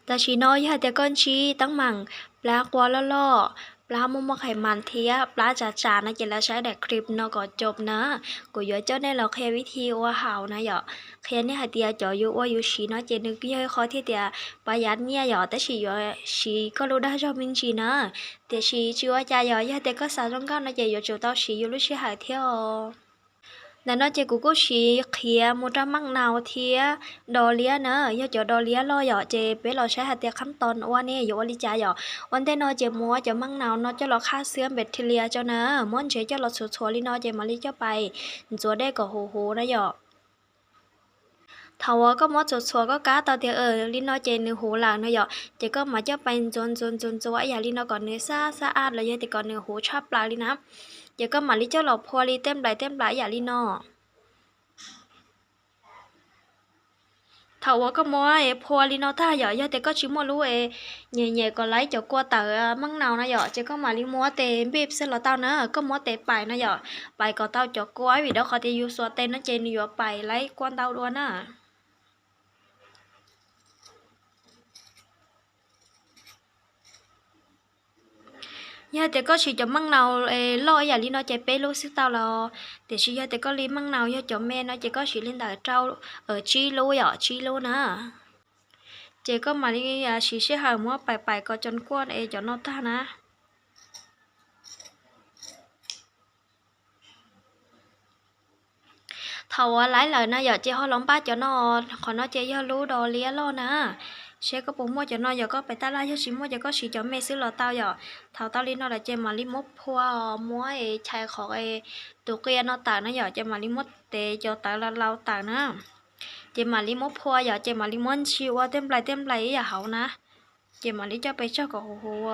Tam sim no yog hais tias koj ntsib teeb meem plab qua loj loj, plab muaj muaj qhais mas thiab plab tsam tsam no ces lawv saib daim clip no kom coob na. Kuv yuav coj nej los qhia vib thi ua haus na yom. Qhia nej hais tias cov yus ua yus siv no ces nws yog ib qho thiaj tias pab yav nyiaj yom, tab sis yuav siv koj lub dag zog me ntsis na. Tiam sis tsis ua cas yom, yog tias koj xav zoo nkauj no ces yuav tsum tau siv yus lub sij hawm thiab os. Ntawm no ces kuv kuj siv qhiav mus rau meej naus thiab dos liab na, yog cov dos liab loj yom, ces peb los saib hais tias qhab tos ua ne yuav ua li cas yom. Ua ntej no ces muab cov meej naus no coj los qhab xwb npem thi lias tso na, muab ntsev coj los txhuam txhuam li no ces mam li coj pais ntxuav dej kom huv huv na yom. Thaum uas koj muab txhuam txhuam koj kab tau tias li no ces nws huv lawm no yom, ces koj mam coj pais ntxuav ntxuav ntxuav ntxuav ib yam li no kom nws xab xab ab los yog tias kom nws huv tshaj plaws li na. Ces koj mam li coj los phua li tej nplais tej nplais ib yam li no. Thaum uas koj muab phua li no tag yom, yog tias koj tsis muaj lub es nyem nyem kom laib cov kua tawm meej naus no yom, ces koj mam li muab tes npij xwb los tau na, koj muab tes paim no yom, paim kom tau cov kua vim rau qhov tias yus xuas tes no ces nws yuav paim laib kua ntau dua na. Yog tias koj siv cov meej naus loj ib yam li no ces peb lub xwb tau los, tiam sis yog tias koj li meej naus yog cov me no ces koj siv li ntawm rau, tsib lub yom, tsib lub na. Ces koj mam li siv sij hawm muab paim paim kom cov kua es cov no tag na. Thaum uas laib lawm na yom, ces ho los npaj cov no, qhov no ces yog lub dos liab loj na. Seb koj puas muaj cov no, yog koj pem tab laj, yog tsis muaj ces koj siv cov me xwb los tau yom. Thaum tau li no lawm ces mam li muab phua, muab es chais qhov tus qia no tawm na yom, ces mam li muab tev cov tawv laus laus tawm na. Ces mam li muab phua yom, ces mam li muab ntsis ua tej nplais tej nplais ib yam hauv na. Ces mam li coj pes tsog kom huv huv.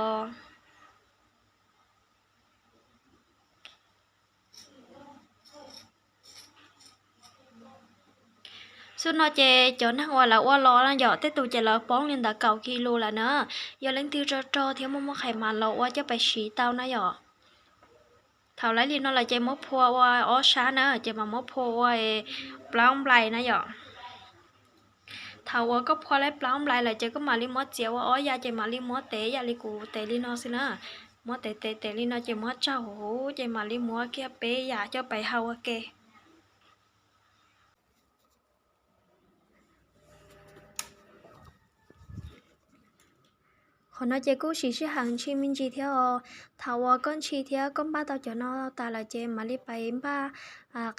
Xub no ces cov neeg uas lawv ua los no yom, tej tus ces lawv poob li ntawm kaum kis lus lawm na. Yog leej twg rog rog thiab muaj muaj qhais mas los ua coj pes siv tau na yom. Thaum laib li no lawm ces muab phua ua ob sab na, ces mam muab phua ua plaub nplais na yom. Thaum uas koj phua laib plaub nplais lawm ces koj mam li muab txiav ua ob yam, ces mam li muab tev yam li kuv tev li no xwb na. Muab tev tev tev li no ces muab tsaug huv huv ces mam li muab kiag peb yam coj pes hau ua ke. Qhov no ces kuj siv sij hawm ntshis me ntsis thiab os. Thaum uas koj ntshis thiab koj npaj tau cov no tas lawm ces mam li pais npaj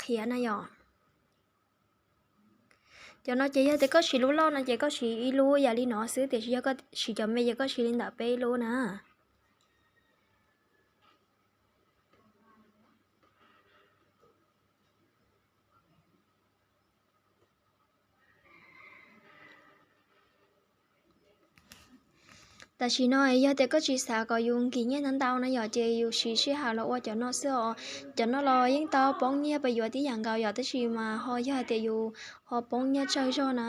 qhiav na yom. Cov no ces yog tias koj siv lub loj no ces koj siv ib lub yam li no xwb, tiam sis yog koj siv cov me ces koj siv li ntawm peb lub na. Tam sim no yog tias koj tsis xav kom yus nkim nyiaj ntau ntau na yom, ces yus siv sij hawm los ua cov no xwb os. Cov no los yeej tau poob nyiaj pes yuav tib yam nkaus yom, tab sis mas ho yog hais tias yus ho poob nyiaj tsawg zog na.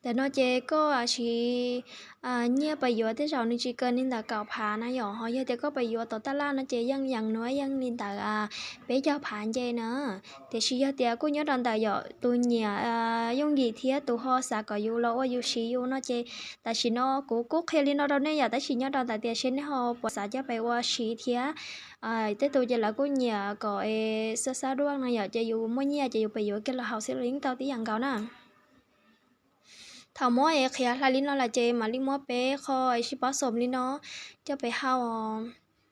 Ntawm no ces koj siv nyiaj pes yuav tej zaum nws tsis kawg li ntawm kaum phav na yom, ho yog tias koj pes yuav tom taj laj no ces yeej yees nuav yeej li ntawm peb caug phav nce na. Tiam sis yog tias kuj nyob rau ntawm yom tus nyiam yooj yim thiab tus ho xav kom yus los ua yus siv yus no ces tam sim no kuv kuj qhia li no rau nej yom, tab sis nyob rau ntawm tias seb nej ho puas xav coj pes ua siv thiab. Tej tus ces lawv kuj nyiam kom xab xab duaj no yom, ces yus muaj nyiaj ces yus pes yuav kiag los haus xwb los yeej tau tib yam nkaus na. Thaum muab es qhiav hlais li no lawm ces mam li muab peb qho es sib pob xoom li no coj pes hau.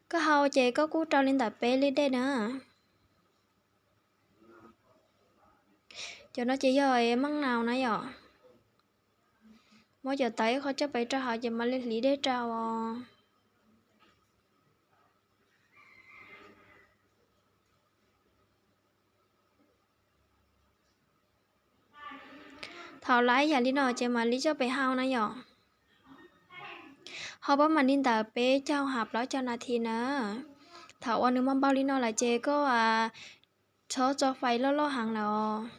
Koj hau ces koj kuj rau li ntawm peb lij dej na. Cov no ces yog meej naus na yom. Muab cov tawv ib qho coj pes rau hauv ces mam li hliv dej rau os. Thaum laib yam li no ces mam li coj pes hau na yom. Hau pab mam li ntawm peb caug ha plaub caug nas this na. Thaum uas nws npau npau li no lawm ces koj txhob tso fais loj loj heev lawm os.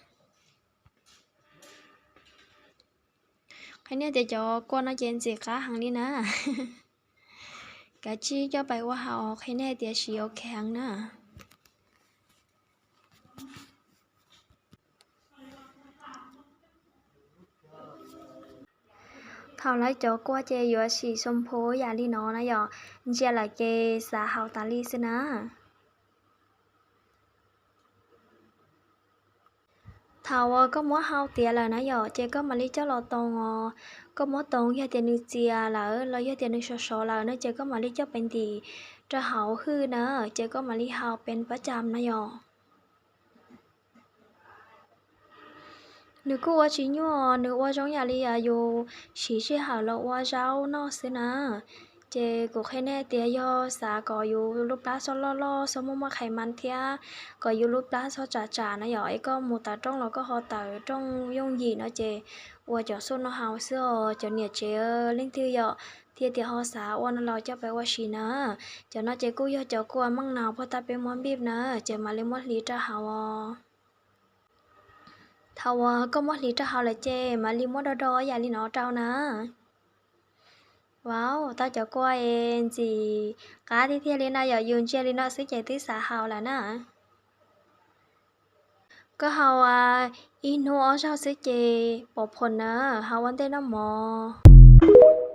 Qhia nej tias cov kua no ces ntxim qab heev li na. Kav tsij coj pes ua haus, qhia nej tias siv ok heev na. Thaum lawv cov kua ces yuav sim xoo phu yam li no na yom, ntsia lawm ces xav haus tas li xwb na. Thaum uas koj muab hau tiav lawm na yom, ces koj mam li coj los toos os. Koj muab toos yog tias nws txias lawm los yog tias nws sov sov lawm no ces koj mam li coj pes ntim rau hauv hwj na, ces koj mam li haus pes pab cas na yom. Nws kuj ua tsis nyuaj, nws ua zoo yam li yus siv sij hawm los ua zaub noj xwb na. Ces kuv qhia nej tias yog xav kom yus lub plab txhob loj loj, txhob muaj muaj qhais mas thiab kom yus lub plab txhob tsam tsam na yom, es koj mus tawm rooj los koj ho tawm rooj yooj yim no ces ua cov xuj no haus xwb os cov niam tsev. Leej twg yom thiaj tias ho xav ua no los coj pais ua si na. Cov no ces kuj yog cov kua meej no puag ta peb muab npij na, ces mam li muab hliv rau hauv os. Thaum uas koj muab hliv rau hauv lawm ces mam li muab do do yam li no rau na. Wow, tau cov kua es ntxim qab tiag tiag li no yom, yus ntsia li no xwb ces twb xav haus lawm na. Koj haus ib hnub ob zaug xwb ces pom phom na, haus ua ntej noj mov.